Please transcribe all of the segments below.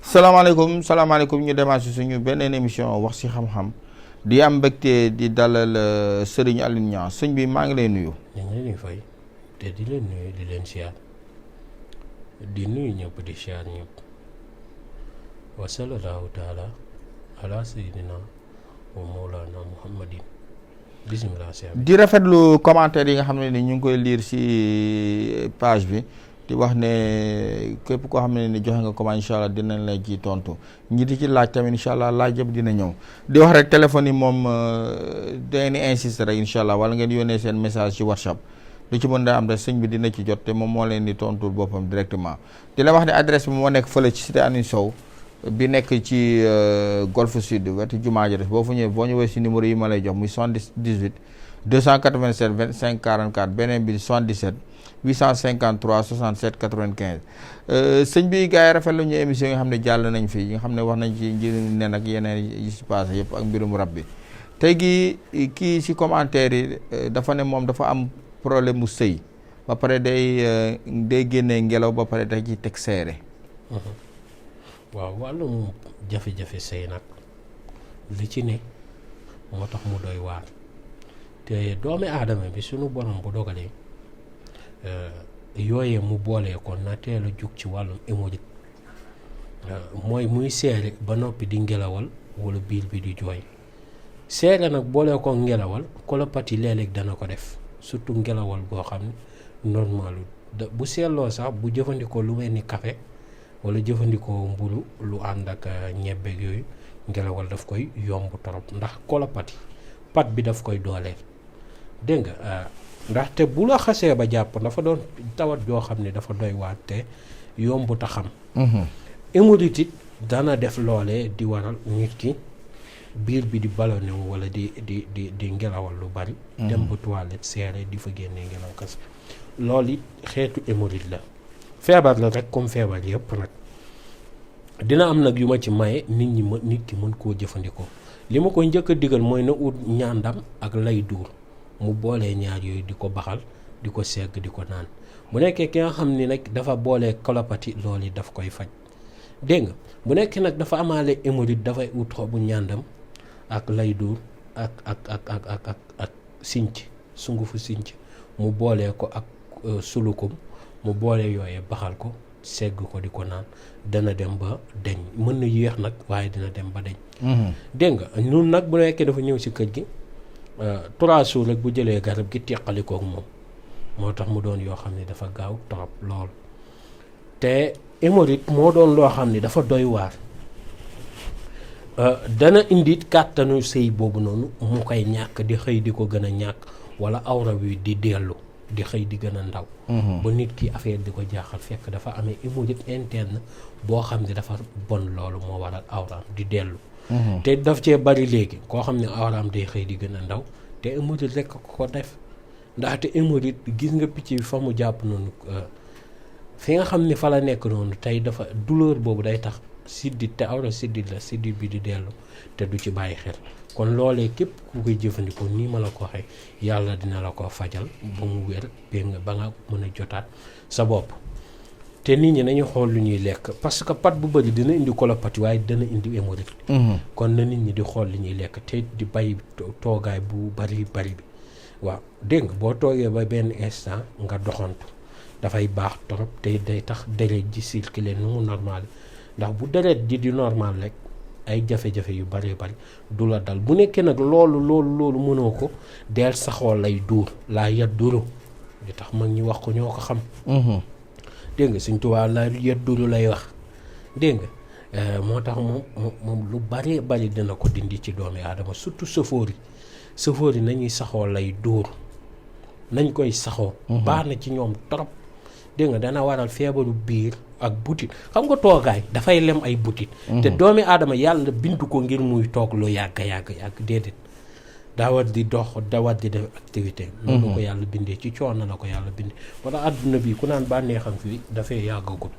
salaamaaleykum ñu demaat si suñu beneen émission wax si xam-xam di am mbégte di dalal Serigne Alioune Niang sëñ bi maa ngi lay nuyu. ñu ngi leen di fay te di leen nuyu di leen siyaar di nuyu ñëpp di siyaar ñëpp wa sallallahu taala ala sayyidina wa mawlana muhammadin bismillah. di rafetlu commentaire yi nga xam ne ni ñu ngi koy lire si page bi. di wax ne képp koo xam ne ni joxe nga comment incha allah dinañ la ci tontu ñi di ci laaj tamit incha allah laaj yëpp dina ñëw di wax rek téléphone yi moom da ngeen di insister rek incha allah wala ngeen yónnee seen message ci WhatsApp lu ci mën daa am rek sëñ bi dina ci jot te moom moo leen di tontul boppam directement di la wax ne adresse bi moo nekk fële ci cité Alioune Sow bi nekk ci Golf Sud wetu jumaa ji boo fu ñëwee boo ñëwee si numéro yi ma lay jox muy 78 287 25 44 beneen bi 77 853 67 95 sëñ bi gars yi rafetlu ñu émission yi nga xam ne jàll nañ fi yi nga xam ne wax nañ ci njëriñ nen ak yeneen yi si passé yëpp ak mbirum rab bi tey gi kii si commentaire yi dafa ne moom dafa am problème mu sëy ba pare day génnee ngelaw ba pare day ci teg seere. waaw wàllum jafe-jafe sëy nag li ci ne moo tax mu doy waar te doomi aadama bi suñu borom bu dogalee yooyee mu boolee ko na teel a jug ci wàllum hémorroïde mooy muy seere ba noppi di ngelawal wala biir bi di jooy seere nag boolee ko ngelawal colopathie léeg-léeg dana ko def surtout ngelawal boo xam ne normalu bu seetloo sax bu jëfandikoo lu mel ni café wala jëfandikoo mburu lu ànd ak ñebbeeg yooyu ngelawal daf koy yomb torop ndax colopathie pat bi daf koy dooleel dégg nga ndaxte bu la xasee ba jàpp dafa doon tawat joo xam ne dafa doy waat te yombut a xam. hémorroïde it dana def loolee di waral nit ki biir bi di ballonné wu wala di ngelawal lu bari. dem ba toilette seere di fa génnee ngelaw kese loolu it xeetu hémorroïde la feebar la rek comme feebar yëpp nag dina am nag yu ma ci maye nit ki mën koo jëfandikoo li ma koy njëkk a digal mooy na ut ñaandam ak lay duur. mu boolee ñaar yooyu di ko baxal di ko segg di ko naan bu nekkee ki nga xam ni nag dafa boolee colopathie loolu yi daf koy faj dégg nga bu nekkee nag dafa amaale hémorroïde dafay ut xobu ñàndam ak lay duur ak sinc sungufu sinc mu boolee ko ak sulukum mu boolee yooyee baxal ko segg ko di ko naan dana dem ba deñ mën na yéex nag waaye dina dem ba deñ dégg nga ñun nag bu nekkee dafa ñëw ci kër gi 3 jours rek bu jëlee garab gi teqalikook moom moo tax mu doon yoo xam ne dafa gaaw trop lool te hémorroïde moo doon loo xam ne dafa doy waar dana indi kàttanu sëy boobu noonu mu koy ñàkk di xëy di ko gën a ñàkk wala awra wi di dellu di xëy di gën a ndaw ba nit ki affaire di ko jaaxal fekk dafa amee hémorroïde interne boo xam ne dafa bon loolu moo waral awraam di dellu te daf cee bari léegi koo xam ne awraam day xëy di gën a ndaw te hémorroïde rekk ko def ndaxte hémorroïde gis nga picc bi fa mu jàpp noonu fi nga xam ne fa la nekk noonu tey dafa douleur boobu day tax siddit te awra siddit la siddit bi di dellu te du ci bàyyi xel kon loolee képp ku koy jëfandikoo nii ma la ko waxee yàlla dina la ko fajal ba mu wér ba nga mën a jotaat sa bopp te nit ñi nañu xool lu ñuy lekk parce que pat bu bëri dina indi colopathie waaye dina indi hémorroïde kon na nit ñi di xool li ñuy lekk te di bàyyi toogaay bu bari bi waaw dégg nga boo toogee ba benn instant nga doxantu dafay baax trop te day tax deret ji circuler nu mu normal ndax bu deret ji di normal rek ay jafe-jafe yu bari du la dal bu nekkee nag loolu mënoo ko del saxoo lay duur laa yadduru di tax mag ñi wax ko ñoo ko xam dégg nga Sëñ Tuubaa la yadduru lay wax dégg nga moo tax moom lu bari dina ko dindi ci doomi aadama surtout sëfoor yi nañuy saxoo lay dóor nañ koy saxoo. baax na ci ñoom trop. dégg nga dana waral feebaru biir ak butit xam nga toogaay dafay lem ay butit. te doomi aadama yàlla bindu ko ngir muy toog lu yàgg déedéet. daa war di dox daa war di def activité. noonu la ko yàlla bindee ci coono la ko yàlla bindee. wala adduna bi ku naan bànneexam fii dafay yàggagul.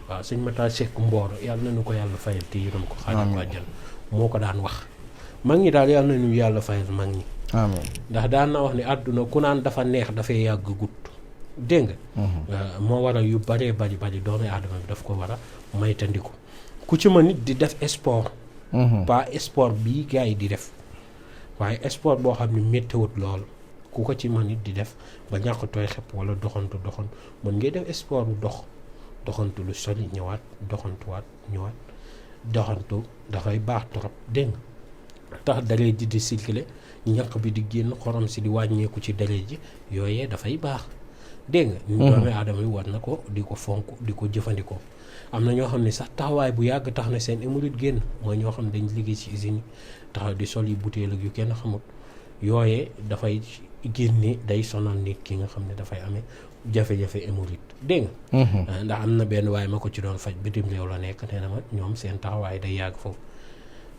waaw sëñ Matar Seck Mboro yàlla nañu ko yàlla fayal te yërëm ko. xaaral ko àjjana moo ko daan wax. mag ñi daal yàlla nañu yàlla fayal mag ñi. amiin ndax daan na wax ni àdduna ku naan dafa neex dafay yàggagut. dégg nga. moo waral yu bëree bari doomu aadama bi daf ko war a maytandiku. ku ci mën nit di def sport. pas sport bii gars yi di def. waaye sport boo xam ne méttiwut lool ku ko ci mën it di def ba ñàkk tooy xepp wala doxantu mën ngay def sport bu doxantu lu sori ñëwaat doxantuwaat ñëwaat doxantu dafay baax trop dégg nga tax deret ji di circuler ñàkk bi di génn xorom si di wàññeeku ci deret ji yooyee dafay baax dégg nga. ñu doomi aadama yi war na ko di ko fonk di ko jëfandikoo. am na ñoo xam ne sax taxawaay bu yàgg tax na seen hémorroïde génn mooy ñoo xam ne dañ liggéey ci usine yi taxaw di sol yi butéel ak yu kenn xamut yooyee dafay génne day sonal nit ki nga xam ne dafay amee jafe-jafe hémorroïde dégg nga. ndax am na benn waaye ma ko ci doon faj bitim réew la nekk nee na ma ñoom seen taxawaay day yàgg foofu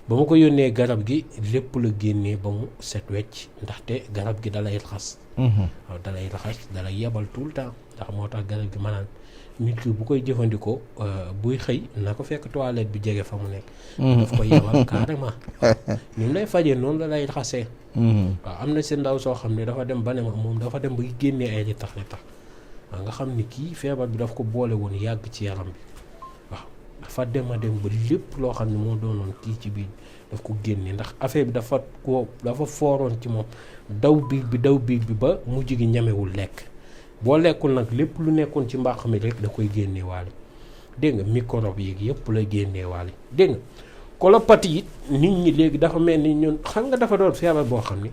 ba ma ko yónnee garab gi lépp la génnee ba mu set wecc ndaxte garab gi dalay raxas. waaw dalay raxas dalay yebal tout le temps ndax moo tax garab gi maanaam nit ki bu koy jëfandikoo buy xëy na ko fekk toilette bi jege fa mu nekk. daf koy yebal carrément. ni mu lay fajee noonu la lay raxasee. waaw am na seen ndaw soo xam ne dafa dem ba ne ma moom dafa dem ba génnee ay li tax waaw nga xam ni kii feebar bi daf ko boole woon yàgg ci yaram bi waaw dafa dem ba lépp loo xam ne moo doonoon kii ci biir daf ko génne ndax affaire bi dafa fooroon ci moom daw biir bi ba mujj gi ñamewul lekk. boo lekkul nag lépp lu nekkoon ci mbàq mi rek da koy génne waale dégg nga microbe yi yëpp la génne waale dégg nga colopathie it nit ñi léegi dafa mel ni ñun xam nga dafa doon feebar boo xam ni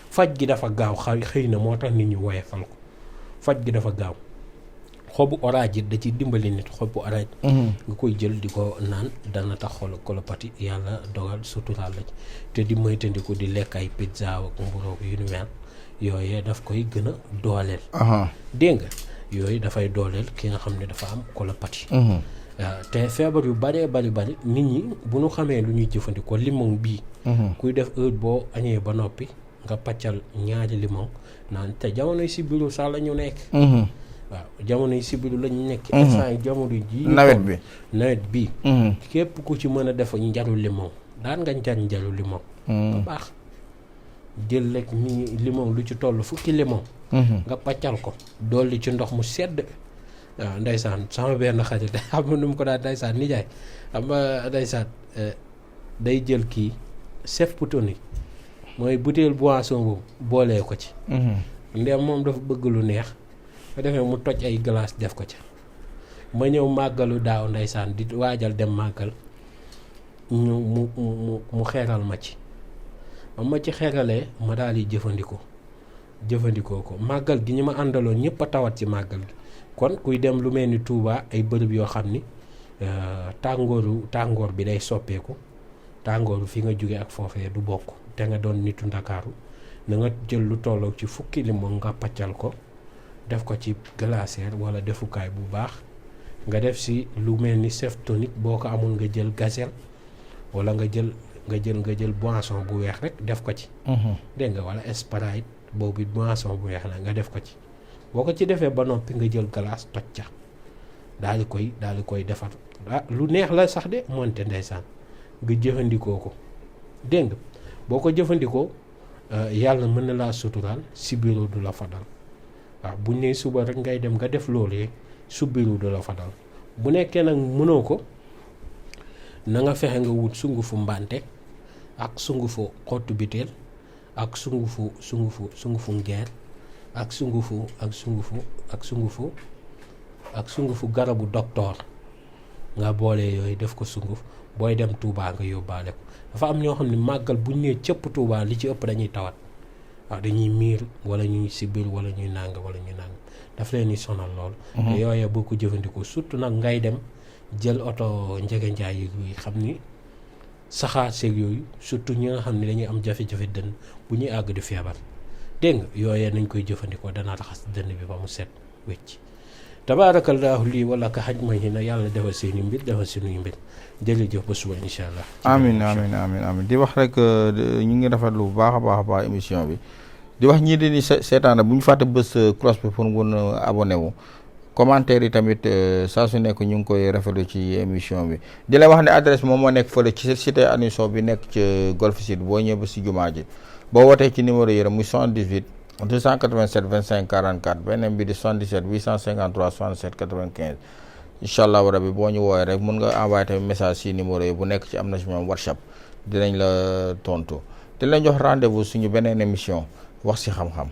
faj gi dafa gaaw xëy na moo tax nit ñi woyefal ko faj gi dafa gaaw xobu orange it da ci dimbali nit xobu orange nga koy jël di ko naan dana tax colopathie yàlla dogal suturaal la ci te di moytandiku di lekk ay pizza ak mburoog yu ni mel yooyu daf koy gën a dooleel. dégg nga yooyu dafay dooleel ki nga xam ne dafa am colopathie. te feebar yu bari nit ñi bu ñu xamee lu ñuy jëfandikoo limon bii. kuy def heure boo añee ba noppi nga pàccal ñaari limon naan te jamonoy sibiru sax la ñu nekk. waaw jamonoy sibiru la ñu nekk. instant yi jamono ji nawet bi képp ku ci mën a def njaru limon daan nga njaru limon. ba baax. jël rek ni limon lu ci toll fukki limon. nga pàccal ko dolli ci ndox mu sedd. waaw ndeysaan sama benn xarit xam nga nu mu ko daal ndeysaan nijaay xam nga ndeysaan day jël kii chef boutonnique mooy butéel boisson boobu boolee ko ci. ndem moom dafa bëgg lu neex nga defee mu toj ay glace def ko ca ma ñëw màggalu daaw ndeysaan di waajal dem màggal ñu mu xeeral ma ci. ba ma ci xeeralee ma daal di jëfandikoo ko màggal gi ñu ma àndaloon ñëpp a tawat ci màggal gi kon kuy dem lu mel ni Touba ay bërëb yoo xam ni tàngoor bi day soppeeku tàngooru fi nga jóge ak foofee du bokk te nga doon nitu Ndakaaru na nga jël lu tolloog ci fukki limon nga paccal ko def ko ci glacière wala defukaay bu baax nga def si lu mel ni chef tonique boo ko amul nga jël gazelle wala nga jël boisson bu weex rek def ko ci. dégg nga wala Sprite boobu boisson bu weex la nga def ko ci boo ko ci defee ba noppi nga jël glace toj ca daal di koy defar lu neex la sax de moonte ndeysaan nga jëfandikoo ko dégg nga boo ko jëfandikoo yàlla mën na laa suturaal sibiru du la fa dal waaw bu ne suba rek ngay dem nga def loolee sibiru du la fa dal bu nekkee nag mënoo ko. na nga fexe nga wut sungufu mbante ak sungufu xottu biteel ak sungufu ngeer ak sungufu garabu docteur nga boole yooyu def ko sunguf booy dem Touba nga yóbbaale ko dafa am ñoo xam ne màggal buñ nee cëpp Touba li ci ëpp dañuy tawat waaw dañuy miir wala ñuy sibir wala ñuy nàng daf leen di sonal lool. te yooyu boo ko jëfandikoo surtout nag ngay dem jël oto njege njaay yi xam ni saxaar seeg yooyu surtout ñi nga xam ne dañuy am jafe-jafe dënn bu ñuy àgg di feebar dégg nga yooyee nañ koy jëfandikoo dana raxas dënn bi ba mu set wecc tabaarakallaahu lii wala ka xaj ma na yàlla defal seeni mbir defal suñuy mbir jërëjëf ba suba incha allah. amiin di wax rek ñu ngi rafetlu bu baax a baax émission bi di wax ñii di seetaan bu ñu fàtte bës cloche bi pour mun a abonné wu. commentaire yi tamit saa su nekk ñu ngi koy rafetlu ci émission bi di la wax ne adresse moom moo nekk fële ci cité Aliou Sow bi nekk ci Golf Sud boo ñëwee ba si jumaa ji boo wootee ci numéro yi rek muy 78 287 25 44 beneen bi di 77 853 67 95 incha allahu rabi boo ñu woowee rek mun nga envoyé tamit message si numéro yi bu nekk ci am na si moom WhatsApp dinañ la tontu di leen jox rendez-vous suñu beneen émission wax si xam-xam.